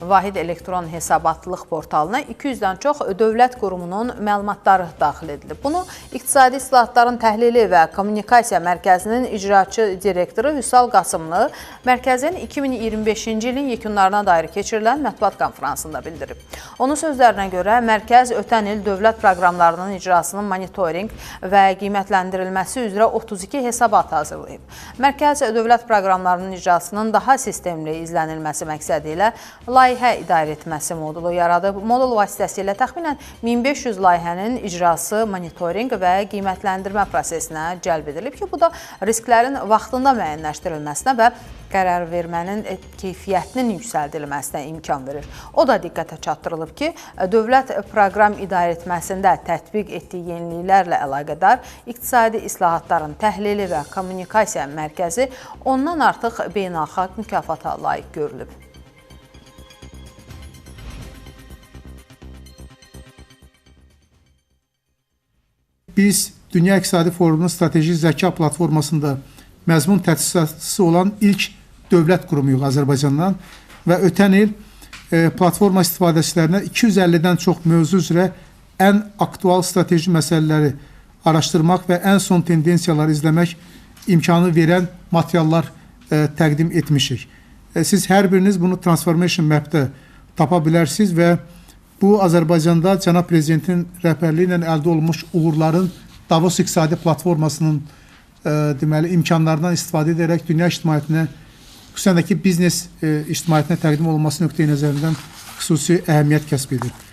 Vahid elektron hesabatlıq portalına 200-dən çox dövlət qurumunun məlumatları daxil edilib. Bunu İqtisadi İslahatların Təhlili və Kommunikasiya Mərkəzinin icraçı direktoru Vüsal Qasımlı mərkəzin 2025-ci ilin yekunlarına dair keçirilən mətbuat konfransında bildirib. Onun sözlərinə görə mərkəz ötən il dövlət proqramlarının icrasının monitorinq və qiymətləndirilməsi üzrə 32 hesabat hazırlayıb. Mərkəz dövlət proqramlarının icrasının daha sistemli izlənilməsi məqsədi ilə layihə idarə etməsi modulu yaradıb. Modul vasitəsilə təxminən 1500 layihənin icrası monitorinq və qiymətləndirmə prosesinə cəlb edilib ki, bu da risklərin vaxtında müəyyənləşdirilməsinə və qərar vermənin keyfiyyətinin yüksəldilməsinə imkan verir. O da diqqətə çatdırılıb ki, dövlət proqram idarə etməsində tətbiq etdiyi yeniliklərlə əlaqədar İqtisadi İslahatların Təhlili və Kommunikasiya Mərkəzi ondan artıq beynəlxalq mükafata layiq görülüb. Biz Dünya İqtisadi Forumunun strateji zəka platformasında məzmun təsisatçısı olan ilk dövlət qurumuyuq Azərbaycandan və ötən il platforma istifadəçilərinə 250-dən çox mövzu üzrə ən aktual strateji məsələləri araşdırmaq və ən son tendensiyaları izləmək imkanı verən materiallar təqdim etmişik. Siz hər biriniz bunu Transformation Map-də tapa bilərsiniz və bu, Azərbaycanda cənab Prezidentin rəhbərliyi ilə əldə olunmuş uğurların Davos İqtisadi Platformasının deməli, imkanlarından istifadə edərək dünya ictimaiyyətinə, xüsusən də ki, biznes ictimaiyyətinə təqdim olunması nöqteyi nəzərindən xüsusi əhəmiyyət kəsb edir.